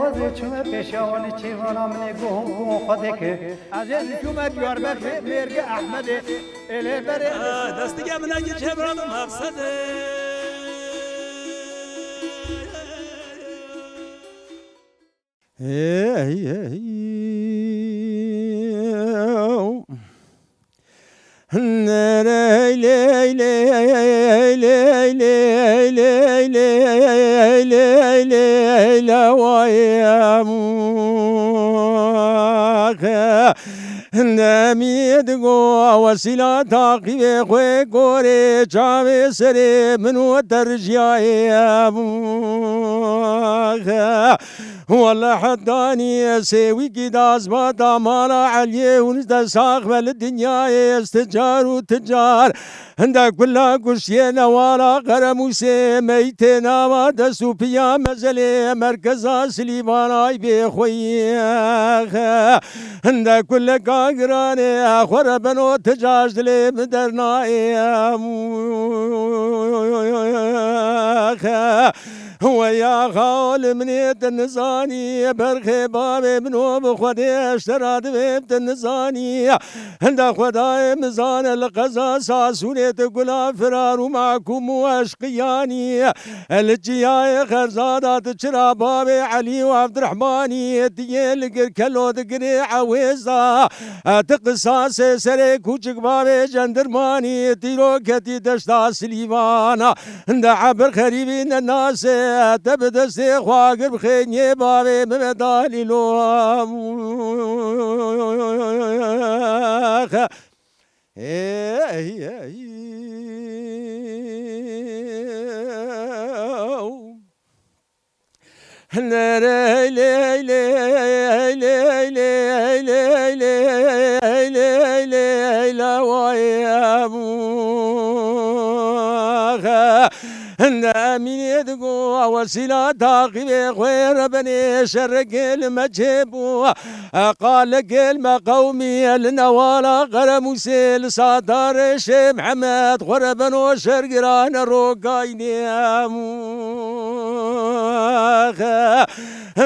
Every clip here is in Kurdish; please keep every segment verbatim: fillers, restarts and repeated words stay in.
Wezê çûme pêşiya wan ê çêvana min ê guh û guh xwe dike. Ez ê çûme Diyarbekirê mêrgê Ehmedê. Ê lê berê. Destige min eke çêvra bi mexsedê. Hey, hey. Ley, ley, ley, lawayê Emînê digo, wesîla taqîbê xwe gorê çavê serê min û te rijiyayê. Wele hetanî sêwîkî dazbata mala Eliyê hûn de sax be li dinyayê, ez ti car û ti car hinde kula kuştiye newala Qeremûsê meytê nava dest û piya mezelê merkeza Silîvanay bê xweyî. Hinde kuleka giranê xwe re beno ti car dilê min dernayê. Weya xal minê tu nizanî, berxê bavê min o bi Xwedê eştera divê tu nizanî. Hinde Xwedayê min zane li qeza Sasûnê tu gula firar û mahkûm û eşqiyanî. Li çiyayê Xerzada tu çira bavê Elî û Evdirehmanî, tu yê li gir kelo digirê ewêza. Tu qisasê serê kûçik bavê Cendirmanî, tîroketî deşta Silîvana. Hinde Ebir xerîbî nenase, te bi destê xwe agir bi xêniyê bavê min ve dalîlo. Ey, ey, ey. Ley, ley, lawayê Hinde Emînê digo, wesîla taqîbê xwe re benê şerekê li me çêbû. Qalekê li me qewmî li newala Qeremûsê li Satarê Şêx Mihemed xwe re beno şergiran rokayînê.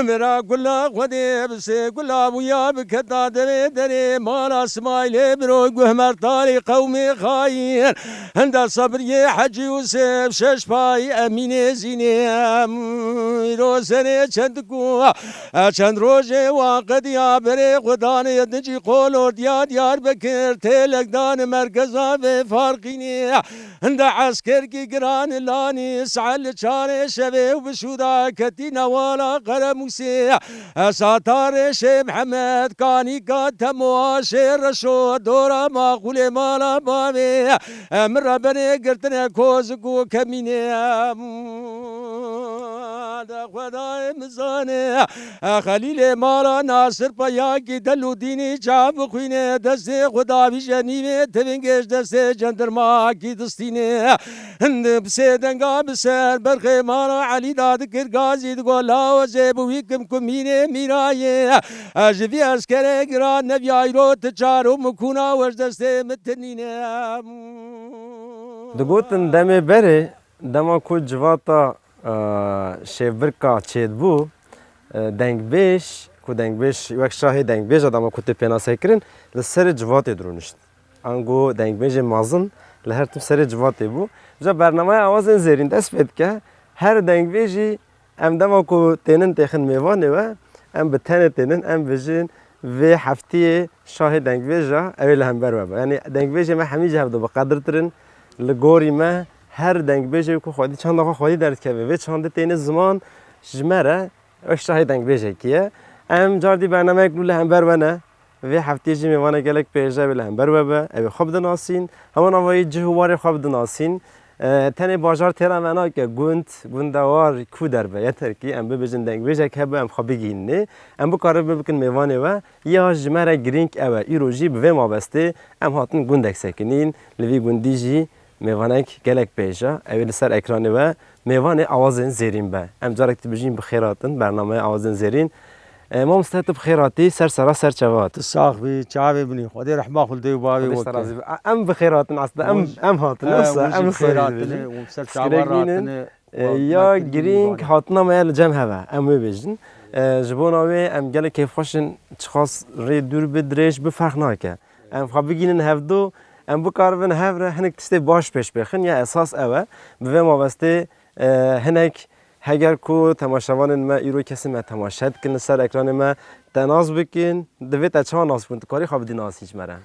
Mira gula Xwedê bi sê gula bûya biketa derê derê mala Simaylê biro guhmertalî qewmê xayîn. Hinde sebriyê Hecî Yûsif şeş payî Emînê Zînê. Îro serê çend ku çend rojê wan qediya berê xwe danê dincî qolordiya Diyarbekir têlek dan merkeza vê farqînê. Hinde eskerkî giran lanî saet li çarê şevê û bi şûda ketî newala Qeremûsê. Satarê Şêx Mihemed kanîka Temoaşê reşo dora maqûlê mala bavê. Min re benê girtine kozik û kemînê. De Xwedayê min zane. Xelîlê mala Nasir peyakî del û dînî çav bixwîne, destê xwe davîje nîvê tivingê ji destê cendirmakî distîne. Hind bi sê denga bi ser berxê mala Elî da dikir gazî digo, lawo zê bi wî kim ku mînê mîrayê. Ez ji vî eskerê giran neviyayro ti çar û mikûna we ji destê min tinîne. Digotin demê berê, dema ku civata e, şêvbirka çêdibû, e, dengbêj, ku dengbêj wek şahê dengbêja dema ku tê pênasekirin, li serê civatê dirûnişt. Ango dengbêjê mezin li her tim serê civatê bû. Ji bernameya Awazên Zêrîn dest pê dike, her dengbêjî em dema ku tênin têxin mêvanê we, em bi tenê tênin, em bijin vê heftiyê şahê dengbêja ew ê li hember we be. Yanî dengbêjê me hemî ji hev du bi qedirtir in. Li gorî me her dengbêjê ku xwedî çanda xwe xwedî derdikeve, vê çandê têne ziman ji me re wek şahê dengbêjekî ye. Em cardî bernameyek nû li hember we ne. Vê heftiyê jî mêvanek gelek pêşde wê li hember we be. Ew ê xwe bidinasîn. Heman avayî cih û warê xwe bidinasîn. E, tenê bajar têra me nake, gund, gundewar ku derbe, yeter kî em bibêjin dengbêjek hebe, em xwe bigihînê, em bikarin bibikin mêvanê we. Ya ji me re girîng ew e, îro jî bi vê mabestê em hatin gundek sekinîn, li vî gundî jî mêvanek gelek pêşa, ew ê li ser ekranê we mêvanê Awazên Zêrîn be. Em carek dibêjin bi xêr hatin bernameya Awazên Zêrîn. E, mamoste, tu bi xêr hatî, ser sera ser çava. Tu sax bî, çavê min î. Xwedê rehma xwe li dê û bavê Xwedê we ser ke. Razî be. Em bi xêr hatin aslında. Em, Hûn jî, em hatin, e, wisa hûn jî em bi xêr xêr hatine, hatine. Hûn ser çava Pirsgirêk nînin. Ratine. E, ya girîng hatina me ya li cem hev e, em wê bêjin. E, ji bona wê em gelek kêfxweş in, çiqas rê dûr bi, dirêj bi, ferq nake. Em xwe bigihînin hevdu, em bikaribin hev re hinek tiştê baş pêş bêxin, ya esas ew e. Bi vê mabestê, e, hinek heger ku temaşevanên me îro kesên me temaşe dikin li ser ekranê me, te nas bikin, divê te çawa nas bikin, tu karî xwe bidî nas hîç me re.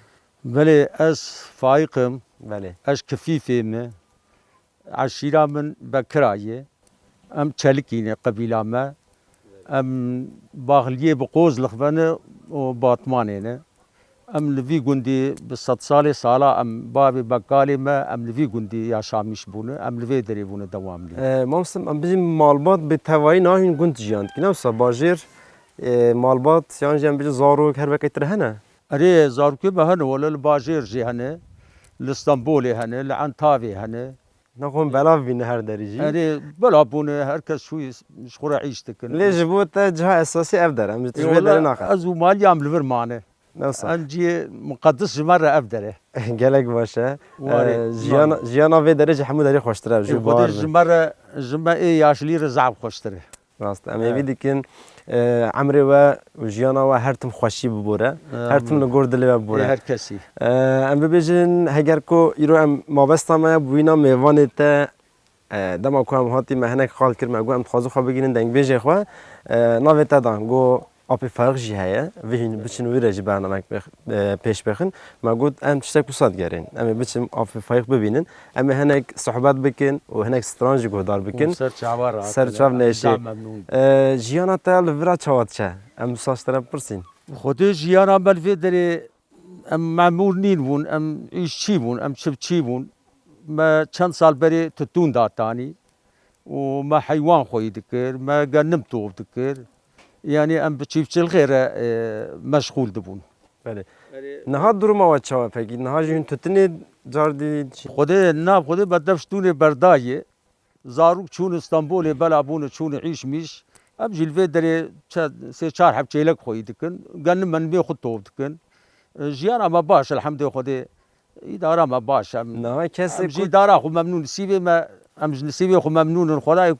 Belê, ez Faîq im. Belê. Ez Kifîfê me. Eşîra min Bekira ye. Em Çelikî ne qebîla me. Em Baxliyê bi Qozlix ve ne û Batmanê ne. Em li vî gundî bi sed salê sala em bavê bekalê me, em li vî gundî yaşamîş bûne, em li vê derê bûne dewamlî. E, mamoste, em bijî malbat bi tevayî nahîn gund jiyan dikin. Ne wisa bajêr, e, malbat yan jî em bijî zarok her wekê tire hene? Erê, zarokê me hene, wele li bajêr jî hene, li Stenbolê hene, li Entavê hene. Naxwe belav bîne her derî jî. Erê, belav bûne, her kes çûyî ji xwe re îş dikin. Lê ji bo te ciha esasî ev der e, em ji, tu ji vê derê naxin. Wele ez û maliyam li vir mane. Ne wisa. Em cihê muqedis ji me re ev der e. Gelek baş e. Warê, e, jiyana, jiyana vê derê ji hemû derê xweştir e, ji bar bin. Xwedê ji me re, ji me ê yaşlî re zaf xweştir e. Rast, em êvî dikin, e, emrê we û jiyana we her tim xweşî bibore, her tim li gor dilê we bibore. Ê her kesî. E, em bibêjin, heger ku îro em mabesta me bûyîna mêvanê te, e, dema ku em hatî me hinek qal kir, me got em dixwazin xwe bigihînin dengbêjê xwe, e, navê te dan, got Apê Fayiq jî heye, vihîn biçin wî re jî bernamek bêx-, e, pêş bêxin. Me got, em tiştek wisa digerên. Em ê biçin Afê Fayiq bibînin. Em ê hinek sohbet bikin û hinek stran jî guhdar bikin. Hûn ser çava rahat. Ser çav neşê. Memnûn. E, jiyana te li vira çawa diçe? Em wisa ji te re bipirsîn. Xwedê jiyana me li vê derê em memûr nîn bûn, em îşçî bûn, em çiftçî bûn. Me çend sal berê tutûn datanî û me heywan xweyî dikir, me genim tov dikir. Yanî em bi çîfçilxê re, e, meşxûl dibûn. Belê. Belê. Niha duruma we çawa pekî? Niha jî hûn tutinê cardî çi? Xwedê, na Xwedê me dev ji tûnê berdayê. Zarok çûn Stenbolê, bela bûn çûn îş mîş. Em jî li vê derê çe-, sê çar heb çêlek xweyî dikin. Genim menimê xwe tov dikin. E, jiyana me baş, elhemdê Xwedê. Îdara me baş e. Niha kesê em ji ku îdara xwe memnûn, nisîbê me, em ji nisîbê xwe memnûn in. Xwedayê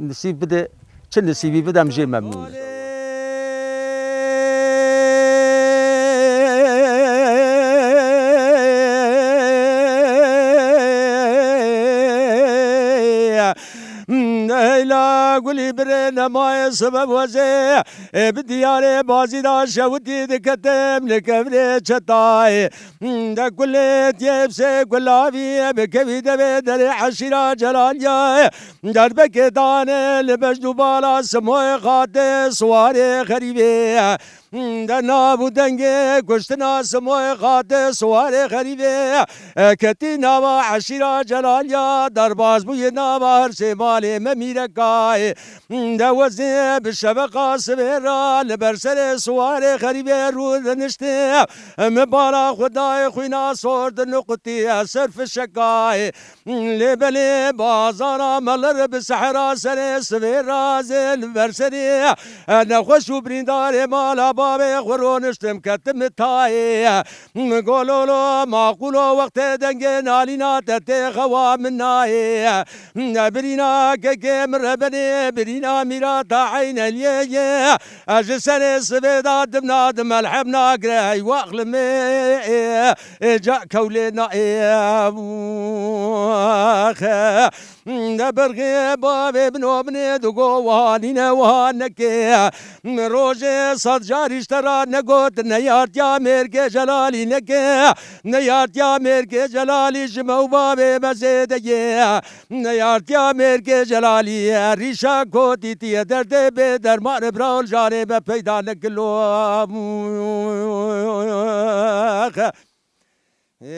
nisîb bide, çi nisîbî bide, em jê memnûn in. Eyla gulî birê nemaye sebeb wezê, e, bi diyarê bazî da şewitî diketim li kevirê çetayê. De kulê tiyê bi sê kulavî, bi kevî devê derê eşîra Celaliye. Derbekê dane li bejn û bala simoyê xate siwarê xerîbê. De nav û dengê kuştina simoyê xate siwarê xerîbê. Ketî nava eşîra Celaliya, derbas bûye nava her sê malê me mîrekayê. De wezê bi şeveqa sivêra li ber serê siwarê xerîbê rû diniştê. Min bala xwe dayê xwîna sor di niqutî ser fişekayê. Lê belê bazara melir bi sehra serê sivê razê li ber serê. Nexweş û birîndarê mala bavê xwe roniştim ketim tayê. Gololo maqulo wextê dengê nalîna te tê xewa min nayê. Birîna kekê min rebenê, birîna mîrata eyneliyê ye. Ez ji serê sivê da dimna dimelhem nagire hey waxlimê. Ê ca kewlê na ê. De birxê bavê bino binê digo wiha nîne wiha neke. Rojê sed carî ji te ra negot neyartiya mêrgê Celalî neke. Neyartiya mêrgê Celalî ji me û bavê me zêde ye. Neyartiya mêrgê Celalî rîşa kotîtiye derdê bê derman e bira ol janê me peyda nekilo. Ee,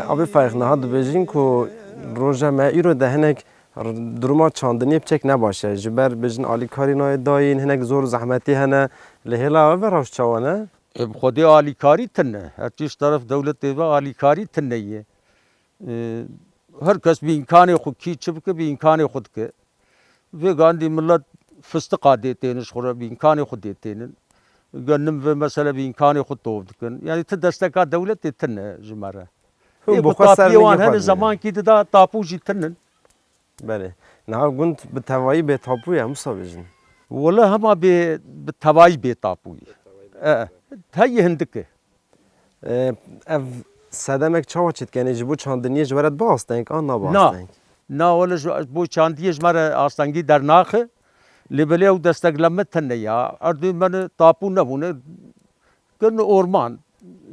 Abê Fayiq, niha dibêjin ku roja me îro de hinek r-, duruma çandiniyê piçek ne baş e. Ji ber bêjin alîkarî nayê dayîn, hinek zor û zehmetî hene. Li hêla we ve rewş çawa ne? E, bi xwedê alîkarî tune. Her çi ji teref dewletê ve alîkarî tune ye. E, Her kes bi îmkanê xwe kî çi bike, bi îmkanê xwe dike. Vê gandî millet fistiqa dê tênin ji xwe re, bi îmkanê xwe dê tênin. Genim vê mesele bi îmkanê xwe tov dikin. Yanî ti desteka dewletê tine ji me re. Hûn Ê bi ku xwe ser tapiyê wan hene, xwe didin. Zemankî dida tapû jî tinin. Belê. Niha gund bi tevayî bê tapû ye, Musa bêjin. Wele hema bê, bi tevayî bê tapû ye. E, heyî hindik e. E, ev sedemek çawa çêdikenê ji bo çandiniyê ji we re dibe asteng an nabe Na. Asteng? Na, wele ji bo çandiyê ji me re astengî dernaxe. Lê belê ew destek li me tine ya. Erdê me ne tapû nebûne. Kin orman.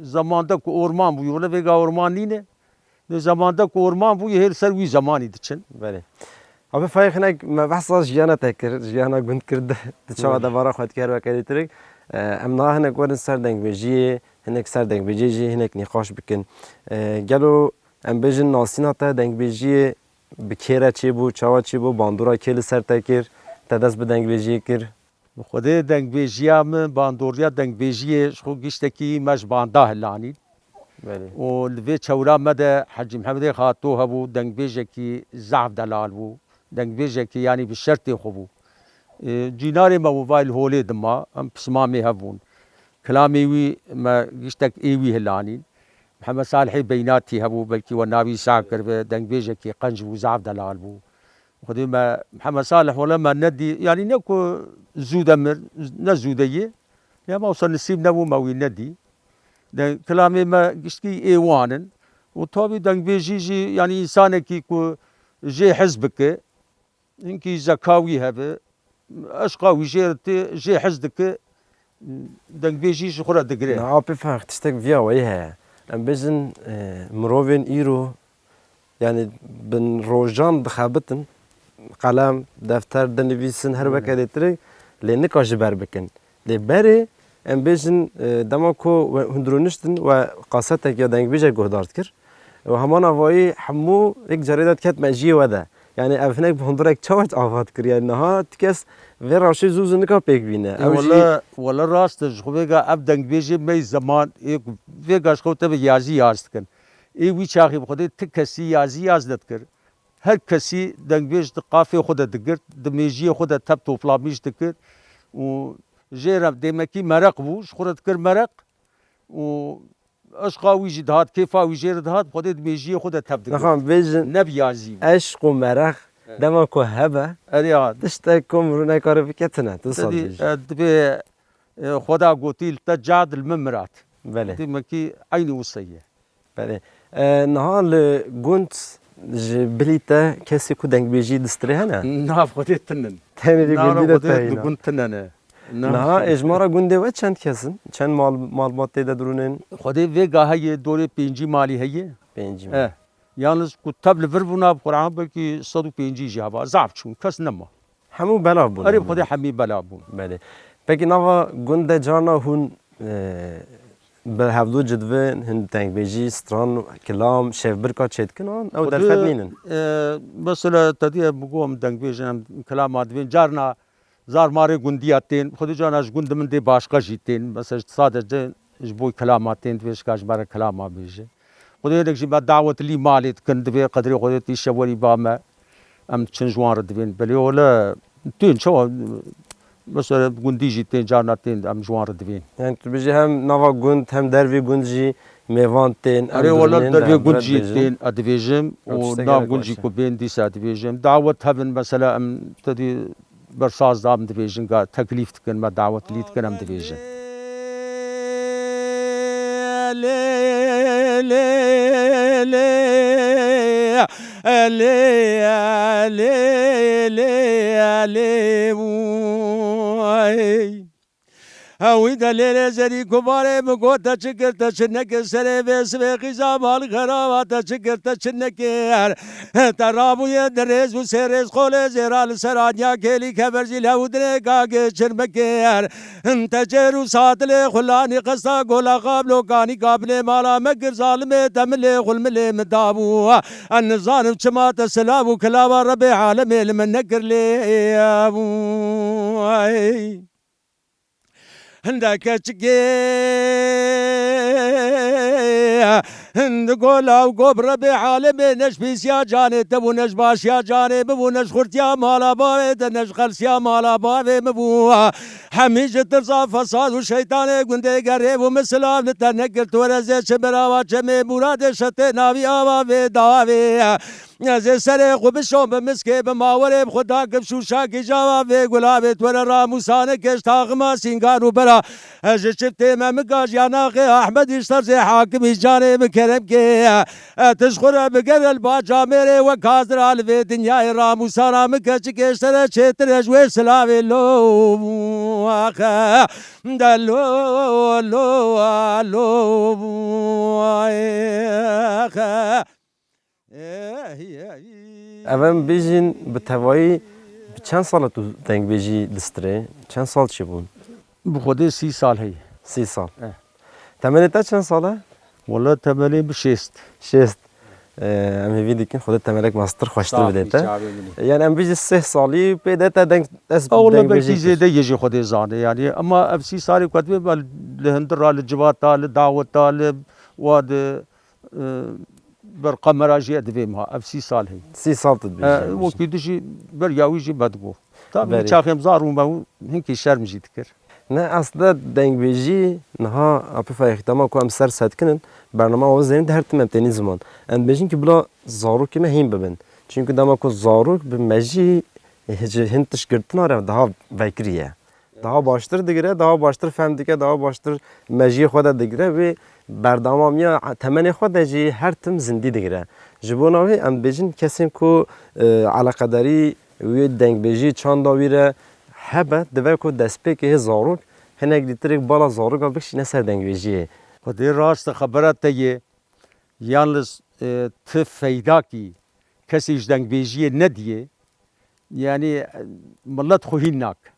Zemanda ku orman bû, wele vêga orman nîne. Di zemanda ku orman bû, yê hêl ser wî zemanî diçin. Belê. Abi Faîq, hinek me behsa jiyana te kir, jiyana gund kir, di, di çawa Belê. Debara xwe dikir weke lêtirik. E, em niha hinek werin ser dengbêjiyê, hinek ser dengbêjiyê jî hinek nîqaş bikin. E, gelo em bêjin nasîna te dengbêjiyê bi kê re çêbû, çawa çêbû, bandora kê li ser te kir, te dest bi dengbêjiyê kir? Bi Xwedê dengbêjiya min, bandoriya dengbêjiyê ji xwe giştekî me ji banda hilanîn. Belê. Û li vê çewra me de Hecî Mihemedê Xato hebû, dengbêjekî zaf delal bû. Dengbêjekî, yanî bi şertê xwe bû. Ê, cînarê me û vay li holê dima, em pismamê hev bûn. Kilamê wî me giştek ê wî hilanîn. Mihemed Salihê Beynatî hebû, belkî we navî sah kiribe, dengbêjekî qenc bû, zaf delal bû. Xwedê me Mihemed Salih wele me nedî, yanî ne ku zû de mir, ne zû de yê. Ya me wisa nisîb nebû me wî nedî. De kilamê me giştkî ê wan in. Û tabî dengbêjî jî, yanî însanekî ku jê hez bike, hinkî zeka wî hebe, eşqa wî jê re tê, jê hez dike, dengbêjî ji xwe re digire. Na, apê Faîq, tiştek viya weyî heye. Em bêjin, e, mirovên îro, yanî bin rojan dixebitin, qelem, defter dinivîsin, her weke Hı. lêtirê, lê nika ji ber bikin. Lê berê, em bêjin, e, dema ku we hundir rûniştin, we kasetek ya dengbêjek guhdar dikir. Û heman avayî hemû yek carê de diket mejiyê we de. Yanî ev hinek bi hundirek çawa ava dikir? Yanî niha ti kes vê rewşê zû zû nika pêk bîne. Ew jî Wele, wele rast e, ji xwe vêga ev dengbêjê me yî zeman, ê ku vêga ji xwe tebe yazî yaz dikin. Ê wî çaxî bi Xwedê ti kesî yazî yaz nedikir. Her kesî dengbêj di qafê xwe de digirt, di mêjiyê xwe de tep toplamîş dikir û jê re demekî mereq bû, ji xwe re dikir mereq û eşqa wî jî dihat, kêfa wî jê re dihat, Xwedê di mêjiyê xwe de tep digirt. Nexwe bêjin, Ne bi yazî bû. Eşq û mereq Evet. dema ku hebe, Erê ya. tiştek ku mirov nekare bike tine. Tu sal Dibê, bêjî. e, dibê, e, Xweda gotî, "Li te cad li min mirad." Belê. Demekî eynî wisa ye. Belê. E, niha li gund ji bilî te kesê ku dengbêjî distirê hene? Na, Xwedê tinin. Tenê vî Na, gundî de Xwedê te di heyna. gund tine ne. Na. Niha êjmara gundê we çend kes in? Çend mal, malbat tê de dirûnên? Xwedê vêga heye, dorê pêncî malî heye. Pêncî mal. Eh. Yalnız ku tev li vir bûna bi Qur'an belkî sed û pêncî jî heba. Zaf çûn, kes nema. Hemû belav bûn. Erê, Xwedê hemî belav bûn. Belê. Pekî nava gund de carna hûn, e, bi hevdû cidvin, hin dengbêjî, stran, kilam, şevbirka çêdikin an? Ew Xwedê, derfet nînin. e, mesela te dî em bigom dengbêjin, em kilama divên. Carna zarmarê gundiya tên. Xwedê carna ji gund min dê başqa jî tên. Mesela sadece ji bo kilama tên, divê şika ji me re kilama bêje. Xwedê hinek jî me dawetlî malê dikin, divê qedrê Xwedê tîşe werî ba me. Em çin ji wan re divên. Belê wele tên çawa, mesela gundî jî tên, carna tên, em ji wan re divên. Yani tu bijî hem nava gund hem dervê gund jî mêvan tên, em Erê wele dirûnên, dervê em gund re jî dibêjin. tên, e, dibêjim Ew û tiştek nav gelek gund baş jî e. ku bên dîsa dibêjim. Dawet hebin mesela em te dî ber saz da em dibêjin, ga teklîf dikin, me dawetlî dikin, em dibêjin. Lê, lê, lê, lê, lê, lê, lê, lê, vû, ey. Ewî de lêlê zerî kumarê min got, te çi kir, te çi nekir, serê vê sibê qîza mal xeraba, te çi kir, te çi nekir. Te rabûye di rêz û sê rêz qolê zêra li ser aniya kêlî keverzî lew dinê gagê çir mekir. Te cêr û satilê xulanî qesta gola qablo kanî kabilê mala mekir zalimê te milê xul milê min dabû. Ez nizanim çima te silav û kilava Rebê alemê li min nekir lê bû. Hindek keçikê Hind go law go bi Rebê alemê, ne ji pîsiya canê te bû, ne ji başiya canê min bû, ne ji xurtiya mala bavê te, ne ji xelsiya mala bavê min bû. Hemî ji tirsa fesad û şeytanê gundê gerê bû, min silav li te nekir, tu were zê çi berava çemê, muradê şetê navî ava vê davê. Ez ê serê xwe bişom bi miskê, bi mawerê bi xwe dakim şûşakî java vê gulavê, tu were ramûsane kêş taxima sîngan û bera. Ez ji çiftê me min gajiyana xê Ahmedî ji terzê hakimî canê min kerem kê. E, tu ji xwe re bigere li ba camêrê wek hazira li vê dinyayê ramûsana min keçikê ji te re çêtir e ji wê silavê lo. Axe. De lo, lo, lo, axe. Ev em bêjin bi tevayî bi çend sal e tu dengbêjî distirê? Çend sal çêbûn? Bi xwedê sî sal heye. Sî sal. Eh. Temenê te çend sal e? Wele temenê bi şêst. Şêst. Ee, em hêvî dikin Xwedê temelek mestir xweştir bide te. Saf bî çavê min ê. Yani em bêjin sê salî pê de te deng, ez Ewle dengbêjî belkî kir. Zêde yê jî Xwedê zane yani. Ama ev sî salê ku divê me li hundir ra, li civata, li daweta, li wa di, e, ber kamera jî divê me. Ev sî sal heye. Sî sal tu dibêjî. E, wekî tu jî ber ya wî jî me digot. Tabii çaxê em zar û me û hinkî şerm jî dikir. Ne, aslında dengbêjî niha apê Faîq dema ku em ser sedkinin, bernama ava zênî de her tim em tênî ziman. Em dibêjin ki bila zarokê me hîn bibin. Çünkü dema ku zarok bi mejî ji hin tişt girtina re daha vekirî ye. Daha baştir digire, daha baştir fehm dike, daha baştir mejiyê xwe de digire. Wê berdewamiya temenê xwe de jî her tim zindî digire. Ji bona wê em dibêjin kesên ku, e, eleqedarî wê dengbêjî çanda wî re hebe, dibe ku destpêkê hê zarok hinek dîtirek bala zaroka bikişîne ser dengbêjiyê. Xwedê rast e, xebera te yê. Yalnız, e, ti feydakî kesê ji dengbêjiyê nediyê, yani, e, millet xwe hîn nake.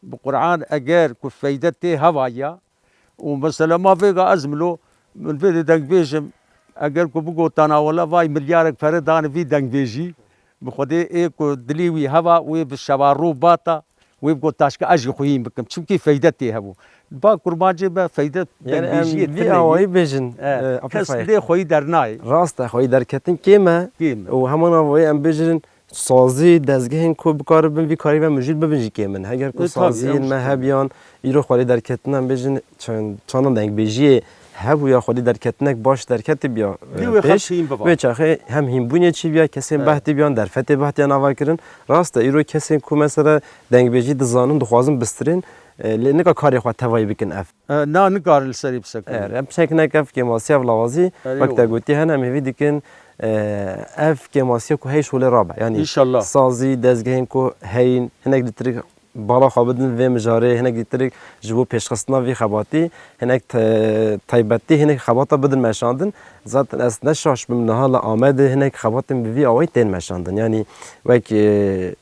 Bi Qur'an eger ku feyde tê heva ya, û mesela ma vêga ez milo, min vê de dengbêjim, eger ku bigotana wela vay milyarek pere dane vî dengbêjî, bi Xwedê ê ku dilê wî heva, wê bi şeva rû bata, wê bigot taşke ez jî xwe hîn bikim. Çimkî feyde tê hebû. Ba kurmancê me feyde Yani dengbêjiyê em vî tune yê. Awayî bêjin, E, e, Apê kes Faîq. Dilê xweyî dernayê. Rast e, xweyî derketin kêm e. Kêm e. Û heman avayî em bêjin, sazî, dezgehên ku bikaribin vî karî ve mijûl bibin jî kêm in. Heger ku E, tabii, saziyên em me jî hebiyan, îro xwedî derketin em bêjin çend, çanda dengbêjiyê hebûya xwedî derketinek baş derketî biya, e, Dî wê pêş. Xelk hîn biba. Wê çaxê hem hînbûnê çî biya, kesên Evet. Behtî biyan, derfetê behtiyan ava kirin. Rast e, îro kesên ku mesela dengbêjî dizanin, dixwazin bistirên, e, lê nika karê xwe tevayî bikin ev. E, na nikarin li serî bisekin. Er, em çek nek ev kêmasiya ev lawazî, Erê wek te wele. Gotî hene, em hêvî dikin, e, ev kêmasiya ku hey şolê rabe. Yani İnşallah. Sazî, dezgehên ku heyîn, hinek dîtirik bala xwe bidin vê mijarê, hinek dîtirik ji bo pêşxistina vî xebatî, hinek te-, taybetî, hinek xebata bidin meşandin. Zaten ez ne şaş bim niha li Amedê hinek xebatên bi vî awayî tên meşandin. Yani wek, e,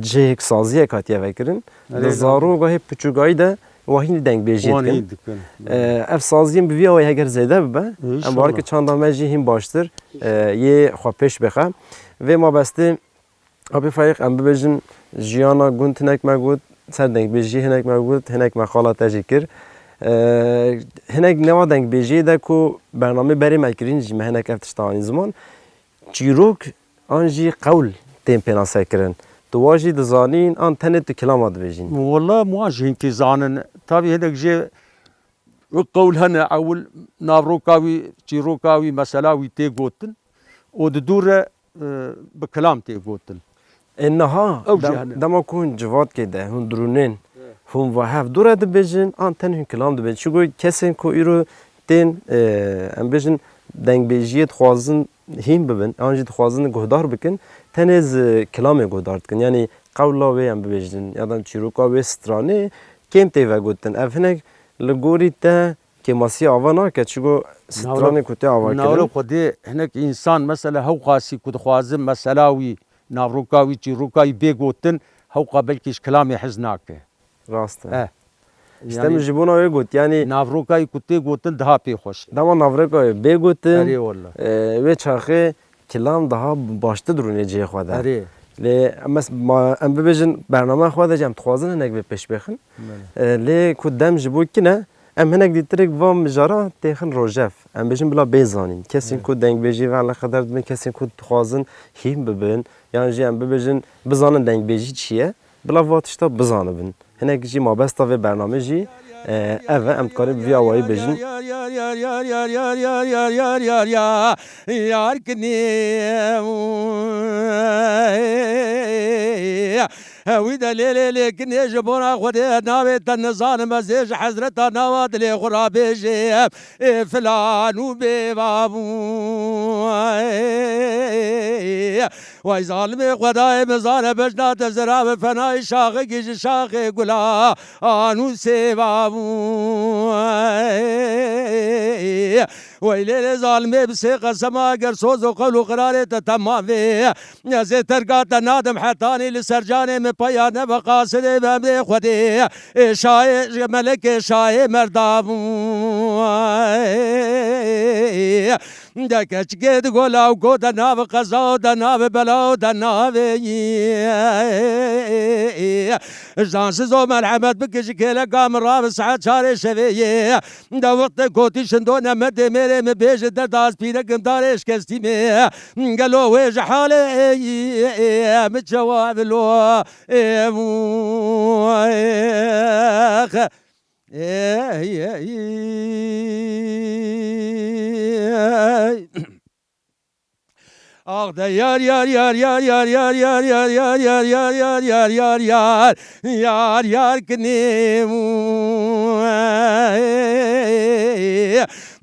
cihêk saziyek hatiye vekirin. Erê, Li zarokahê piçûgayî de wan hîn dengbêjiyê Wan dikin. Hîn dikin. E, ev saziyên bi vî awayî heger zêde bibe, em Înşallah. Bawer ke çanda me jî hîn baştir, e, yê xwe pêş bixe. Vê mabestê Apê Faîq, em bibêjin, jiyana gund hinek me got, ser dengbêjiyê hinek me got, hinek me xala te jî kir. E, hinek neva dengbêjiyê de ku bernamê berê me kirîn jî me hinek ev tişta anî ziman. Çîrok an jî qewl tên pênasekirin. Tu wa jî dizanîn an tenê tu kilama dibêjîn? Wela wan jî hinkî zanin. Tabî hinek jê qewl hene, ewil navroka wî, çîroka wî, mesela wî tê gotin û di dû re, e, bi kilam tê gotin. Ê niha Ew jî dem-, hene. Dema ku hûn civatkê de, hûn dirûnên, Evet. Hûn va hev dû re dibêjin, an tenê hûn kilam dibêjin. Çigo kesên ku îro tên, e, em bêjin, dengbêjiyê dixwazin hîn bibin, an jî dixwazin guhdar bikin, tenê ji kilamê guhdar dikin. Yanî qewla wê em bibêjin, ya da çîroka wê stranê kêm tê vegotin. Ev hinek li gorî te kêmasiya ava nake, çigo stranê ku tê ava kirin. Nawle Xwedê hinek însan mesela hewqasî ku dixwazin mesela wî, navroka wî, çîroka wî bê gotin, hewqa belkî ji kilamê hez nake. Rast e. Eh. Îşte Yani min ji bona wê got, yanî navrokayî ku tê gotin daha pê xweş e. Dema navrokayê bê gotin, Erê wele. E, wê çaxê kilam daha baştir dirûnê cihê xwe de. Erê. Lê em mes-, ma-, em bibêjin bername xwe de jî em dixwazin hinek vê pêş bêxin. Belê. E, lê ku dem ji bo kine, Em hinek dîtirek van mijara têxin rojev. Em bêjin bila bê zanîn. Kesên Evet. ku dengbêjî ve eleqedar dibin, kesên ku dixwazin hîn bibin, yan jî em bibêjin bizanin dengbêjî çi ye, bila va tişta bizanibin. Hinek jî mabesta vê bernamê jî, e, ev e, em dikarin bi vî awayî bêjin. Yar kinê. Wî de lê lê lê kinê ji bona Xwedê navê te nizanim ez ê ji hezreta nava dilê xwe rabêjê. Ê filan û bê babû. Way zalimê Xwedayê min zane bejna te zira bi fenayî şaxekî ji şaxê gula anûsê babû. Wey lê lê zalimê bi sê qesema ger soz û qewl û qirarê te temam vê. Ez ê terka te nadim hetanî li ser canê min peya nebe qasidê be emrê Xwedê. Ê şayê, melekê şayê merda bû. De keçikê di gola û ko de nav qeza û de nav bela û de navê yî. Jansiz o merhemet bike ji kêleka min rabe saet çarê şevê yê. De wextê kotî şindo nemedê mêrê min bêje derda ez pîrekim darê şikestî me. Gelo wê ji halê ê min çawa vilo ê bû ê xe. Ey, ey, ey. Ax de yar, yar, yar, yar, yar, yar, yar, yar, yar, yar, yar, yar, yar, yar, yar, yar, yar kinê mû.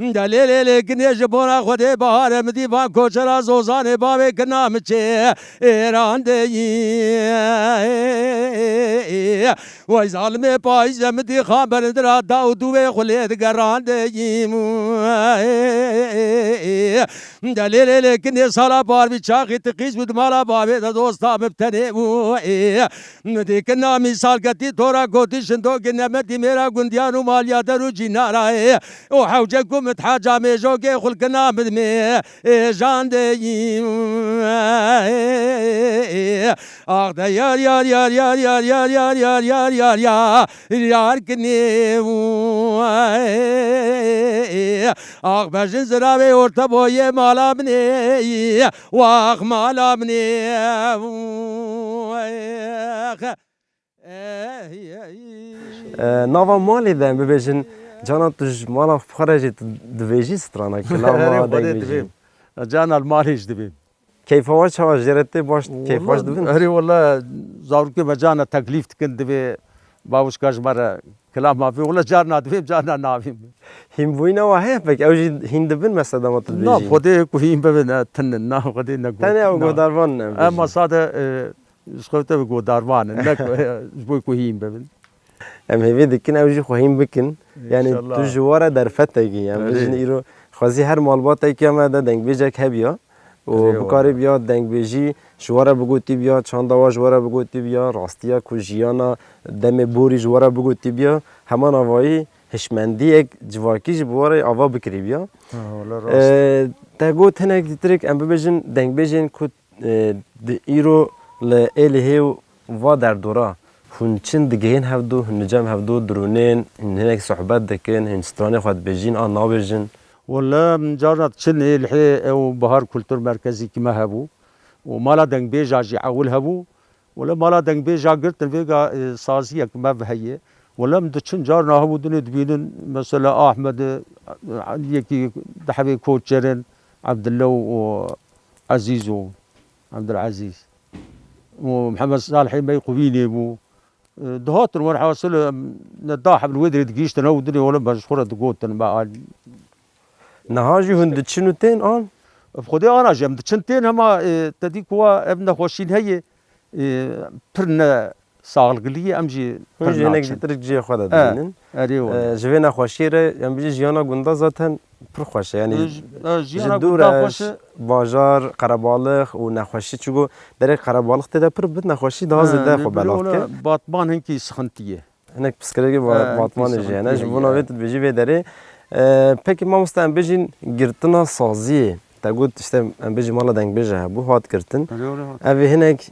De lê lê lê kinê ji bona Xwedê bahare min dî van koçera zozanê bavê kina min çê êran de yî. Way zalimê payîze min dî xamber dira da û dûvê xwe lê digeran de yî mû. De lê lê lê kinê sala bar bî çaxî tiqîz bû di mala bavê de dosta min bi tenê bû. Ê, min dî kina mîsal ketî tora gotî şindokê nemetî mêra gundiyan û maliya der û cînara ê. Û hewce ku min thaca mêjokê xulkina min mê ê jan de yî. Ax de yar yar yar yar yar yar yar yar yar yar yar kinê û. Ax bejin ziravê orte boyê mala min ê. Wax mala min ê. Ex. Ey, ey. E, nava malê de em bibêjin, cana tu ji mala xwe re jî tu divêjî strana, kilama, Erê, Xwedê dengvêjî. Divêm. Cana li malê jî divêm. Keyfa we çawa, jê re tê baş, keyfa xwe Wala, dibin? Erê, wala, zarokê me cana teklîf dikin, divê bawişka ji me re kilama vê. Wala, carna divêm, carna navêm. Hînbûyîna we heye pek? Ew jî hîn dibin mesela dema tu Na, dibêjî? Xwedê ku hîn bibin, e, tinin, na, Xwedê ne got. Tenê ew Na. Guhdarvan ne Em bêjin. Masade, e, ji xew te bi guhdarvan in, ne ku, e, ji bo ku hîn bibin. Em hêvî dikin ew jî xwe hîn bikin. Yani tu Înşallah. Ji we re derfetekî. Em Erê. Bêjin îro xwezî her malbateke me de dengbêjek hebiya. Û Erê, bikarî wala. Biya dengbêjî ji we re bigotî biya, çanda we ji we re bigotî biya, rastiya ku jiyana demê borî ji we re bigotî biya. Heman avayî hişmendiyek civakî jî bi we re ava bikirî biya. Ha, wala rast. Ee, te got hinek dîtirek em bibêjin dengbêjên ku e, di îro li êlihê û va derdora hûn çin digihên hevdu, hûn li cem hevdu dirûnên, hûn hinek sohbet dikin, hûn stranê xwe dibêjin an nabêjin? Wele min carna diçin êlihê ew Bahar Kultur Merkezî ki me hebû û mala dengbêja jî ewil hebû. Wele mala dengbêja girtin vêga, e, saziyek me ve heye. Wele min diçin carna hebû dinê dibînin mesela Ahmed, e, yekî dehevê Koçerin, Abdullah û Ezîz û Abdulezîz û Mihemed Salihê me yê Qubînê bû. E, dihatin werhasil, em ne daheb li wê derê digihîştin ew dinê wele me ji xwe re digotin me al. Niha jî hûn diçin û tên an? Bi Xwedê ana jî em diçin tên hema, e, te dî ku wa ev nexweşîn heye, e, pir ne saxligilî ye, em jî Hûn pir jî hinek naçin. Ji tirk cihê xwe de E, dibînin. Erê wele. E, ji vê nexweşiyê re, em bijî jiyana gunda zaten pir xweş e. Yani E, ji, e, ji jiyana dû gunda re, xweş e. Bajar, qerebalix û nexweşî, çigo derek qerebalix tê de pir bit, nexweşî daha E, zêde ne xwe bile belat wele dike. Batman hinkî sixintî ye. Hinek piskirekî va-, E, hinkî Batmanê jî hene. Sixintî Ji ye, bona ya. Vê tu dibêjî vê derê. E, peki mamoste em bijîn girtina saziyê. Te got işte em bijî mala dengbêje hebû, hat girtin. Erê wele hat. Ev ê hinek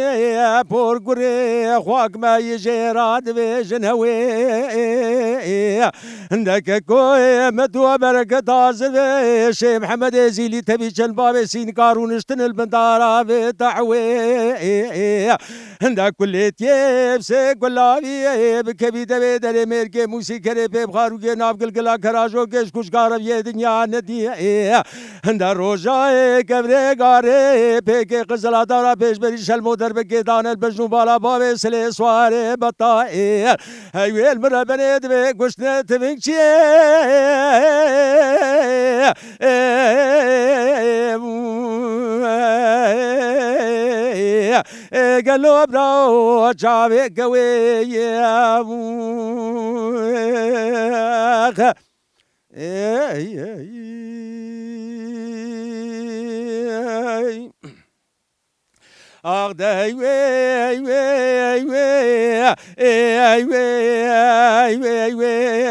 Por gurê xak me yê jê re dibêjin hewê. Hindeke koyê me tu berketa zivê Şê Mihemedê Zîlî tevî çend bavê sînkar û niştin li bin dara vê dewê. Hinde kulêtiyê bi sê gulaviyê bi kevî devê derê mêrgê Mûsî kerê pê bi xarûkê nav gilgila kerajo geş kuşka reviyê dinya nediyê. Hinde rojayê kevrê garê pêkê qizila dara pêşberî şelmo derbekê dane li bejn û bala bavê silê swarê betayê. Hey wêl min re benê divê kuştine tiving çiyê. Ê, gelo bira o çavê gewê ye. Ey, ey, ey. Ax dey wey wey wey, ey wey wey wey wey.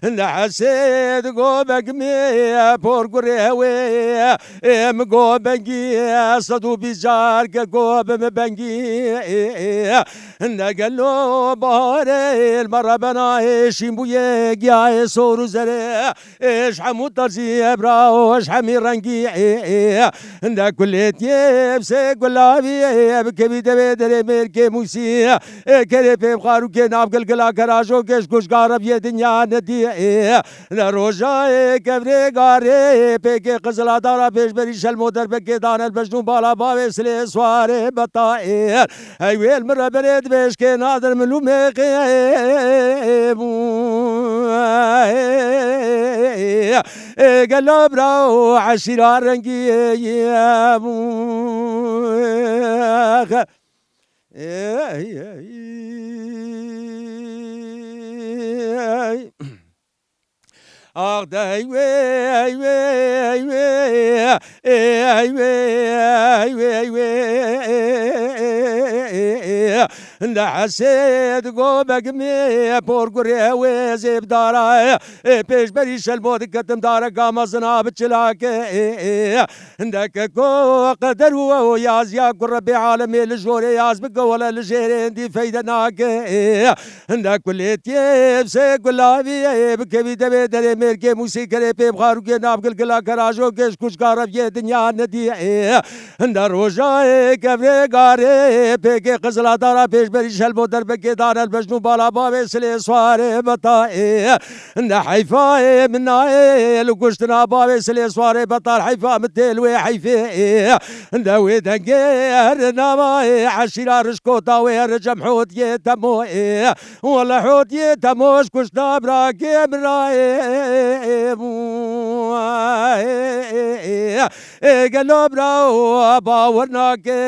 Li Hesê digo begmê por gurê wê, ê min go bengî, sed û bîst car ke go bi min bengî. Ne gelo baharê li me re bena, ê şîn bûyê giyayê sor û zerê. Ê ji hemû terzî ye bira û ji hemî rengî ê, ê. Hinde kulêtiyê bi sê gulavî ê, bi kevî devê derê mêrkê Mûsî ê. Kerê pê bi xarûkê nav gilgila kerajo geş kuşka reviyê dinya nedî ê. Li rojayê kevrê garê pêkê qizila dara pêşberî şelmo derbekê dane li bejn û bala bavê silê swarê beta ê. Hey wêl min re berê dibêjkê nadir min lûmê qê bû. Ê gelo bira û eşîra rengî bû. Ey, ey, ey. Ax dey wey wey wey, ey wey wey wey wey. Li Hesê digo begmê por gurê wê zêbdara. Ê pêşberî şelmo diketim dareka mezina bi çilakê. Hindeke ku qeder û yaziya ku Rebê alemê li jorê yaz bike wele li jêrê hindî feyde nake. Hinde kulêtiyê bi sê gulaviyê bi kevî devê derê mêrgê Mûsî kerê pê bi xarûkê nav gilgila kerajo geş kuşka reviyê dinya nediyê. Hinde rojayê kevrê garê pêkê qizila dara pêşberî şelmo derbekê dane li bejn û bala bavê silê swarê beta ê. Ne heyfa ê min nayê li kuştina bavê silê swarê betal heyfa min tê li wê heyfê ê. De wê dengê her nava ê eşîra rişkota wê her cem hotiyê temo ê. Wele hotiyê temo ji kuştina birakê min rayê bû. Gelo bira bawer nake.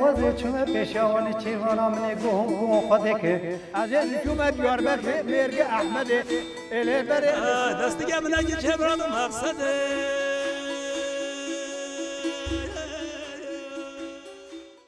Wezê çûme pêşiya wan ê çêvana min ê guhum guhum xwe deke. Ez ê çûme Diyarbekirê mêrgê Ehmedê. Ê lê berê. Destige min e giçê min e maqsedê.